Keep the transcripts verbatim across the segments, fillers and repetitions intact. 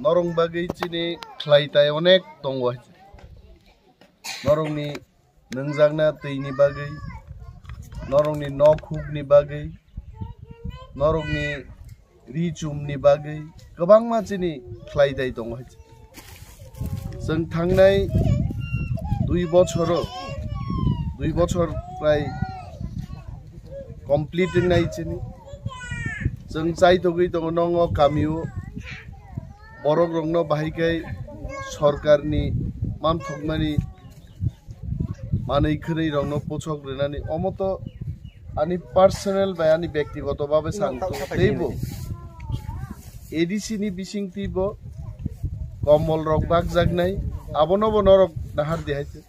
Norok bagwi chini khlai tai onek tongo. Norokni nwngjakna twini bagwi, norokni nok hukni bagwi, norokni ri chumni bagwi kwbangma chini khlai tai tongo. Chwng thangnai dui bochoro, dui bochor prai complete wngnai chini. Chwng chaitogwi tongo nongo kamio, borok rokno bahai khe sorkarni manthokmani manwi khwnwi rokno pochok rwnani, omo to ani personal bai ani bektigoto babe sang teibo A D C ni bising teibo komol rok bakjaknai, abono bo norok nahar di hai se.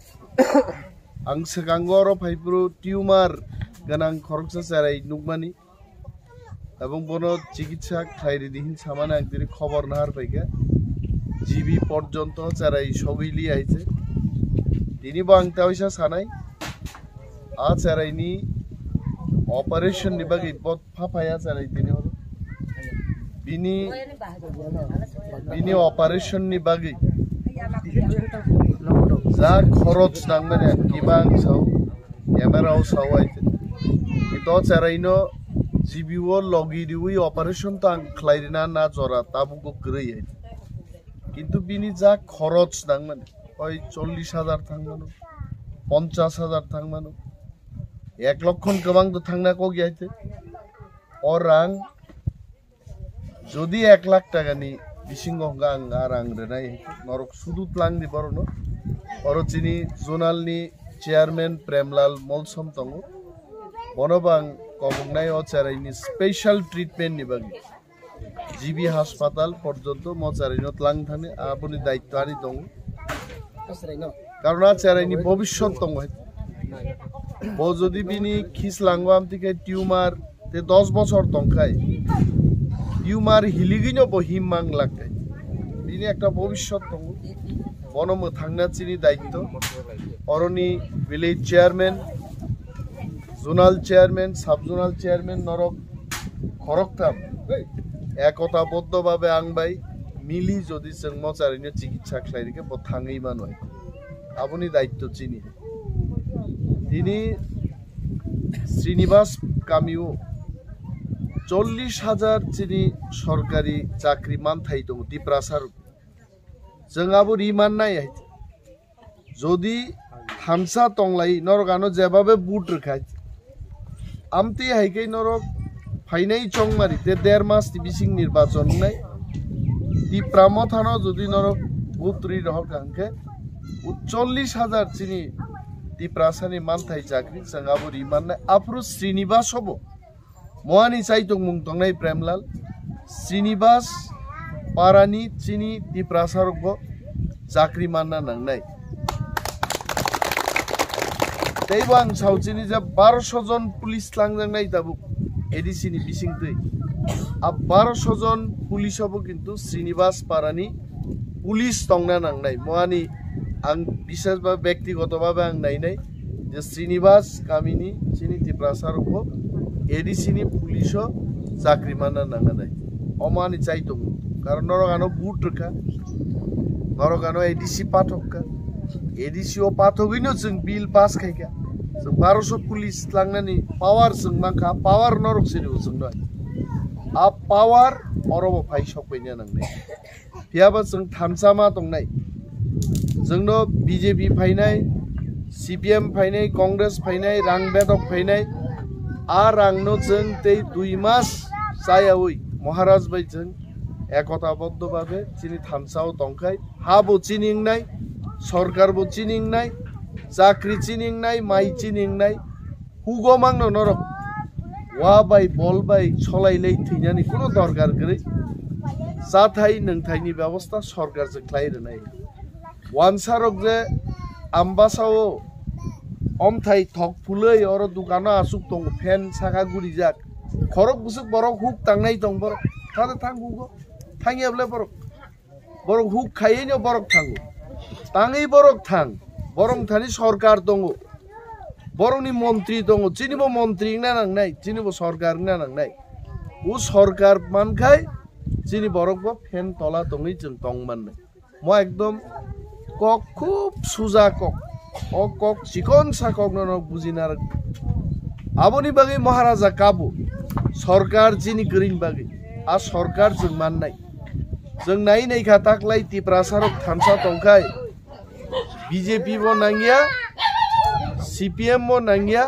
Ang swkango oro phaiphuru tumor gwnang khoroksa cherai nukmani, ebong bono chikitsa khlai ridi hin samani ang tini khobor nahar paikha. G B porjonto cherai sogwi li hai se. Tini bo ang taisa sanai, a cherai ni operation ni bagwi bo pha phaya cherai tini horo. Bini, bini operation ni bagwi ja khorok nangmani ang kiba ang sao, camera o sao hai se. Ito cherai no G B o logi riwi operation tang khlai rina na jora tabuk bo kwrwi hai se. Kintu bini ja khorok nangmani, oi chollish hajar thangmano, ponchash hajar thangmano, ek lokkon kwbang to thangna kok ya hai se. O rang jodi ek lakh taka ni bisingo hwnka ang a rang rwnai, norok sudu tlang di borokno. Oro chini zonal ni chairman Premlal Molsom tongo, bono bo ang koboknai o cherai ni special treatment ni bagwi. G B haspatal porjonto mo cherai no tlang thani, aboni daitto ani tongo. Karon a cherai ni bobiswt tongo hai. Bo jodi bini khis langwa amtwi khe tumor te dos bochor tongkhai, tumor hiligwino bo him mang lakkhai. Bini ekta bobiswt tongo. Bono mwthangna chini daitto. Oroni village chairman, zonal chairman, sub zonal chairman norok khoroktham ekota boddo babe ang bai mili jodi chwng mo cherai no chikitsa khlai rikhe bo thangwi mano. Aboni daitto chini. Tini Srinivas kamio chollish hajar chini sorkari chakri manthai tongo Tiprasa rok. Chwng abo ri mannai hai. Jodi thansa tonglai norok ano jebabe vote rwkha. Amtwi hai khe norok phainai chongmari te der mas ni bising nirbachon wngnai. Tipra mothano jodi norok vote rwi rohor kha hwnkhe chollish hajar chini Tiprasani manthai chakri chwng abo ri mannai. Aphuru Srinivas obo moani chaitok mung tongnai Premlal, Srinivas parani chini Tiprasa rokbo chakri manna nangnai. Teibo ang sao chini je baroso jon police tlangjaknai tabuk A D C ni bisingtwi. A baroso jon police obo kintu Srinivas parani police tongna nangnai. Moani ang bishes ba bektigoto babe ang nainai je Srinivas kamini chini Tiprasa rokbo A D C ni police o chakri manna nangnai. Omo ani chai tongo. Karon norok ano vote rwkha. Norok ano A D C pathok kha. A D C o pathogwino chwng bill pass khaikha. Chwng baroso police tlangnani power chwng mankha. Power norok sini chwngno. A power oro bo phai sokpaina nangnai. Phiyaba chwng thansa ma tongnai. Chwngno B J P phainai, C P M phainai, Congress phainai, rang bedok phainai. A rangno chwng tei dui mas chayawi Maharaj bai chwng ekota boddo babe chini thansa o tongkhai. Ha bo chini wngnai, sorkar bo chini wngnai, chakri chini wngnai, mai chini wngnai. Hugo mangno norok wa bai bol bai solai lai thwinani kuno dorkar kwrwi. Chathai nwngthaini bebosta sorkar se khlai rwnai. Wansa rok je Ambasa o omthai thok phulwi oro dukano asuk tongo, fan saka gurijak. Khorok bwswk borok huk tangnai tong borok. Thade thang hugo. Thangya bwle borok. Borok huk khaiwi no borok thango. Tangwi borok thang. Borok thani sorkar tongo. Borokni montri tongo. Chini bo montri wngna nangnai. Chini bo sorkar wngna nangnai. O sorkar mankhai chini borok bo fan tola tongwi chwng tong mannai. Mo ekdom kok khub suja kok. O kok chikon sa kok no nok bujina rwk. Aboni bagwi Maharaja kabo sorkar chini kwrwini bagwi. A sorkar chwng mannai. Chwng nai nai kha taklai Tiprasa rok thansa tongkhai. B J P bo nangya, C P M bo nangya,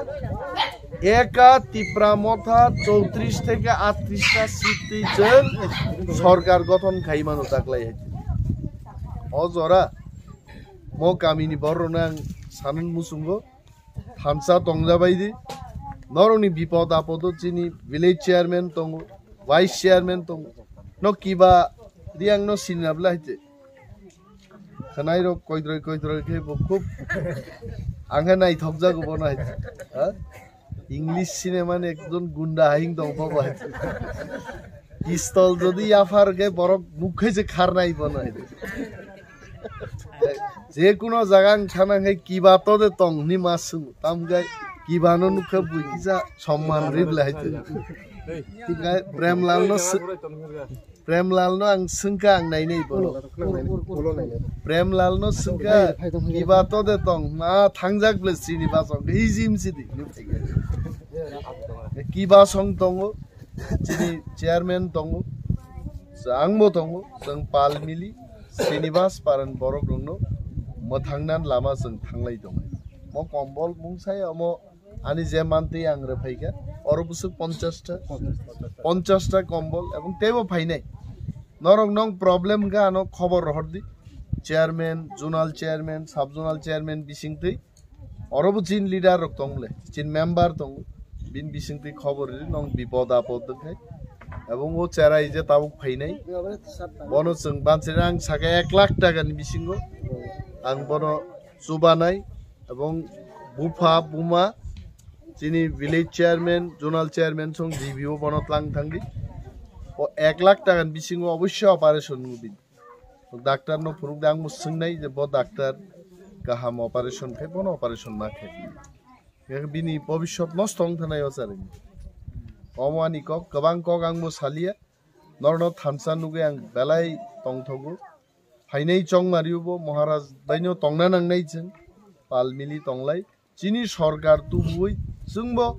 eka Tipra Motha chowtris theke atris ta seat twi chwng sorkar gothon khai mano taklai hai. O jora mo kamini borok rok nang sanan muchungo thansa tongjabai di. Norokni bipod apodo chini village chairman tongo, vice chairman tongo. No kiba riang no sinabla haite. Khwnai rok koidroi koidroi khe bo khub ang khe naithok jago bono hai. Ha? English cinema ni ekjon gunda haing tong bo hai. Pistol jodi yaphar khe borok nuk khe je kharnai bono hai. Je kuno jaga ang thana khe kiba to de tong hwnwi ma swngo. Tam khe kiba no nuk khe bui kisa somman ribla hai. Premlal no sw- Premlal no ang swngkha ang nainai bono. Premlal no swngkha kiba to de tong ma thangjak ble sini basong hijim sidi. Kiba song tongo chini chairman tongo. Ang bo tongo chwng pal mili Srinivas paran borok rokno mwthangnan lama chwng thanglai tongo. Mo kombol mungsai omo Ani je mantwi ang rwphaikha, oro bwswk ponchash ta, ponchash ta kombol, ebong teibo phainai. Norok nong problem kha ano khobor rohordi. Chairman, zonal chairman, sub zonal chairman bisingtwi. Oro bo chin leader rok tongle, chin member tongo. Bin bisingtwi khobor ri nong bipod apod khai. Ebong o cherai je tabuk phainai. Bono chwng banchina ang saka ek lakh taka ni bisingo. Ang bono chubanai. Ebong bupha buma chini village chairman, zonal chairman song G B O bono tlang thangdi. O ek lakh taka ni bisingo obossoi operation wngwi bini. Doctor no phuruk de ang bo swngnai je bo doctor kaham operation khai bono operation ma khai. Bini bobiswt nosto wng thanai o chari. Omo ani kok, kwbang kok ang bo salia. Norno thansa nugwi ang belai tongthogo. Phainai chongmari bo Maharaj baino tongna nangnai chwng. Pal mili tonglai. Chini sorkar tubuwi chwngbo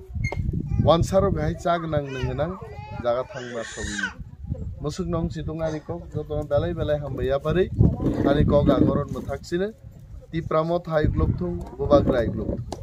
wansarok hai cha gwnang nwng gwnang jaga thangma sogwi. Mwswk nong chitung ani kok jotono belai belai hambai yapari ani kok ang oron mwthak sino. Tipra Motha hai uklok thung, Bubagra hai uklok thung.